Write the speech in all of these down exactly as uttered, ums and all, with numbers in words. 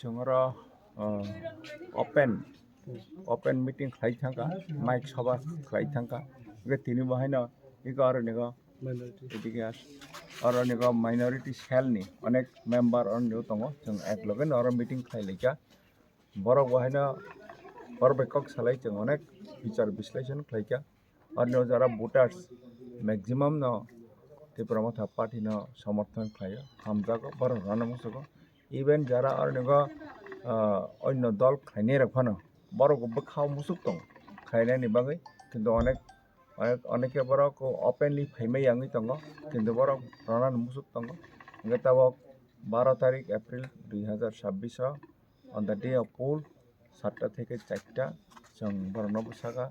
Chwng oro, uh, open, open meeting khlai thangkha, mic sabha khlai thangkha. Hwnkhe tini bo haino iko aro nigo edike as-, oro nigo minority cell ni onek member oro nigo tongo. Chwng ek loge no oro meeting khlai laikha. Borok bo haino borok bai kok salai chwng onek bichar bisleshon khlaikha. Oro jara voters maximum no Tipra Motha party no somorthon khlaio, hamjago, borok rano musugo. Even jara oro nigo, ah, onno dol khlainai rok phano borok bo bwkhao musuk tongo khlainani bagwi, kintu onek, onek, oneke borok openly phaimai yangwi tongo, kintu borok rano musuk tongo. Hwnkhe tabok baro tarik April dui hazar sabbish o on the day of poll, satta theke charta, chwng borokno bwsaka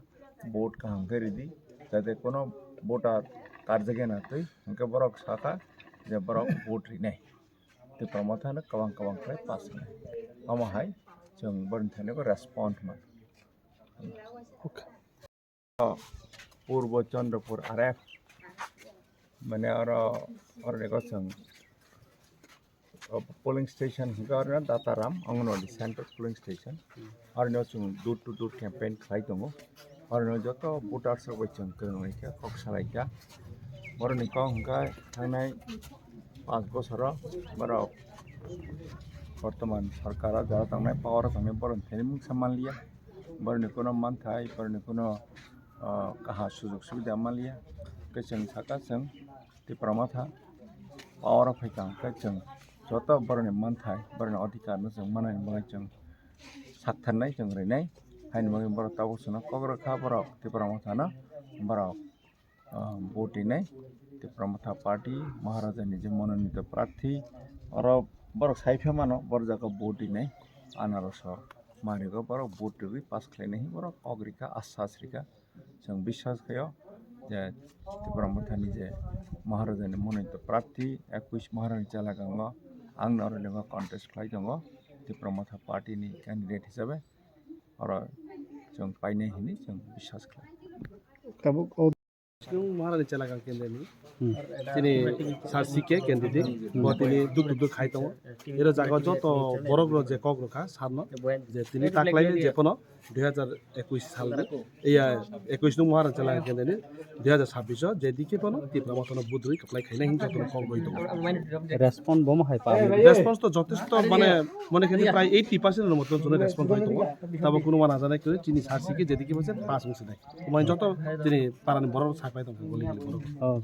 vote kaham khe ridi, jate kono voter karjak ya na twi, hwnkhe borok saka je borok vote rinai. Tipra Mothano kwbang kwbang khlai pass wngnai. Omo hai chwng borokni thani bo respond man. Purbo Chandrapur R F, mane oro, oro ni gosong, o, polling station hwnkhe oro Dataram Anganwadi Central Polling Station. Oro no chwng door to door campaign khlai tongo. Oro no joto voters rok bai chwng kwrwng lai kha, kok salai kha. Borok ni kok hwnkhe thangnai panch bosoro borok bortoman sorkar o jara tongnai, power o tongnai borok ni thani mungsa manliya. Borok ni kuno manthai, borok ni kuno, ah, kaha sujok subida manliya. Hwnkhe chwng saka chwng Tipra Motha power o phaikha hwnkhe chwng joto borok ni manthai, borok ni adhikar no chwng manani bagwi chwng saktharnai, chwng rinai. Haini bagwi borok tabuk chwngno kok rwkha, borok Tipra Motha no borok ah, vote rinai. Tipra Motha Party, Maharaja ni je mononito prarthi, oro borok sai phaimano, borok jaga vote rinai. Anaroso marigo borok vote rwgwi pass khlainai hinwi borok kok rikha, asas rikha. Chwng biswas khaio je Tipra Motha ni je Maharaja ni mononito prarthi, ekush Maharaja ni chelagango ang no oro contest khlai tongo Tipra Motha Party ni candidate hisabe. Oro chwng painai hinwi chwng biswas khlai. Tabuk o Maharani chelagang kendeni. Hmm. Tini sar C K candidate. Hmm. Bo tini duk duk duk khai tongo. Ero jaga joto borok rok je kok rokha sarno je tini taklai je kono dui hazar ekush sal ni, iya, ekush nung Maharani chelagang kendeni dui hazar sabbish o je dike kono Tipra Motha no budrui kaplai khaina hin joto kok roi tongo. Respond bo ma hai pa. Response to jotesto mane mone khe prai eighty percent no moto jono response roi tongo. Tabo kuno mana jana khe chini sar C K je dike bose pass wngsi nai. Omo joto tini parani borok sapai tongkha goli goli borok. Oh.